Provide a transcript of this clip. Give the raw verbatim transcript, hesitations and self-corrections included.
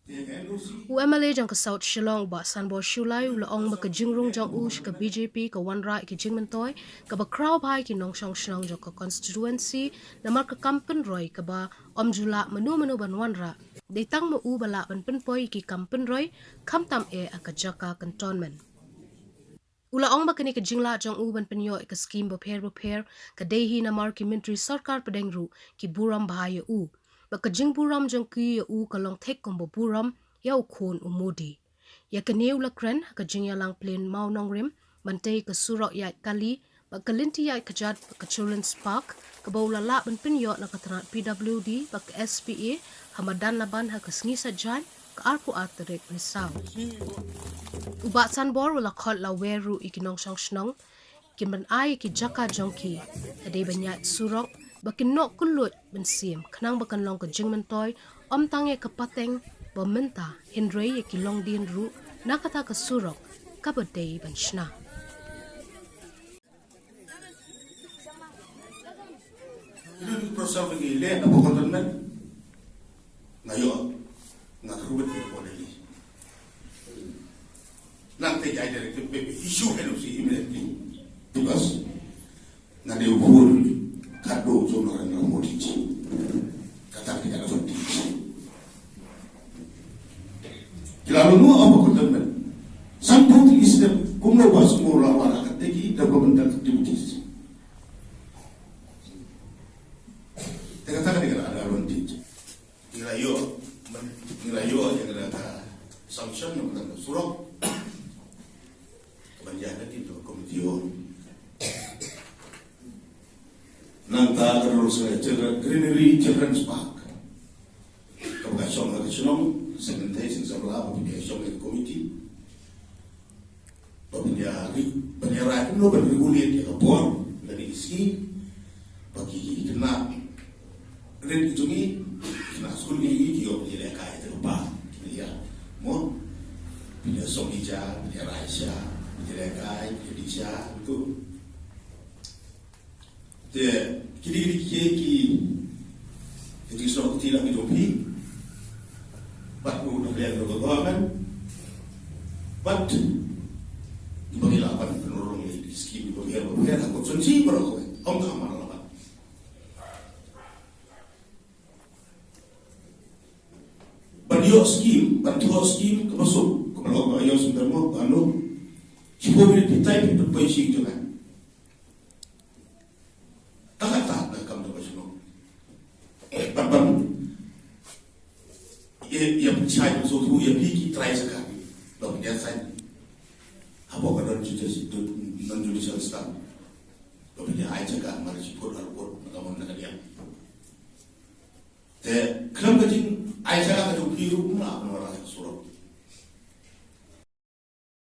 U M L A jong ka South Shillong, Bah Sanbor Shullai, u la ong ba ka jingrung jong u sha ka B J P ka wanrah ïa ki jingmyntoi kaba khraw bha ïa ki nongshong shnong jong ka constituency, namar ka kam pynroi kaba ym ju lah mano mano ban wanrah. Dei tang ma u ba lah ban pynpoi ïa ki kam pynroi, khamtam eh ha ka jaka cantonment. U la ong ba kane ka jinglah jong u ban pynïoh ïa ka skim bapher bapher ka dei hi namar ki myntri sorkar pdeng ruh ki burom bha ïa u. Ba ka jingburom jong ki ïa u ka long thik kumba burom ïa u khun u Modi. Ïa kane u la kren ha ka jingïalang plain Mawnongrim ban tei ka surok ïaid kali bad ka lynti ïaid kjat bad ka Children's Park, kaba u la lah ban pynïoh na ka tnat P W D bad ka S P A ha madan Laban ha ka sngi Saitjaiñ, ka arphew ar tarik Risaw. U Bah Sanbor u la khot lawer ruh ïa ki nongshong shnong kin ban ai ïa ki jaka jong ki, ka dei ban ïaid surok, ba kin noh kylluid mynsiem, khnang ba kan long ka jingmyntoi ym tang ïa ka pateng ba mynta, hynrei ïa ki longdien ruh na kata ka surok kaba dei ban shna. Lut process ba ngi leh na pokot men. Nga ïoh, nga kyrwit ïa ka pokot ni. Nangta jai directive, maybe issue N O C immediately. Because nga dei u khun khadduh jong u Narendra Modi ji. Kata ka dei ka advantage. Ki la lyngngoh ha pokot men. Sngewthuh ki step kumno ba sngewthuh la wan ha kata ki developmental activities. Te kata ka dei ka advantage. Ngi la ïoh, ngi la ïoh ïa ka sanction na ka surok. Ka ban ïaid na ka committee. Nangta ka dei ruh ka Children, Greenery Children's Park. Kaba ka shong ha ka shnong, second day, sing sabla, ba phi ïa shong ha ka committee. Ba phi ïa ri-, ba phi ïa rai kumno ban regulate ïa ka bor, lane ki ski, ba ki khynnah rit ki jong ngi, khynnah skul ki, ki ïoh ki lehkai ïa ka bor, ki ïa, mo, phi ïa shong ki ja, phi ïa rai sha, phi ïa lehkai, phi ïa dih sha, tu. Te, ki dei, ki dei, ki, ki dei shnong ki la ki jong phi. Bad u dei ka government. Bad, ki ba ki la ban pynrung ïa ki skim, ki ba ki la ban pynrung ïa ki skim, ki ba ki la ban pynrung ïa ki skim. Ban ïoh skim, ban thoh skim, kaba suk, kaba long, ba ïoh skim, kaba long, ba long. Ki ba ki la pyntai, pyntai skim jong nga. Tang kata na kam da ba shnong. Ban ban. Ïa, ïa pynshai ban sngewthuh ïa phi ki trai jaka. Ba pynïaid saiñ. Hapoh ka non judicial, non judicial staff. Ba pynïaid ai jaka mar shi phut ar phut na ka mon na ka diang. Te khlem ka jingai jaka ka jong phi ruh kumno kumno la surok.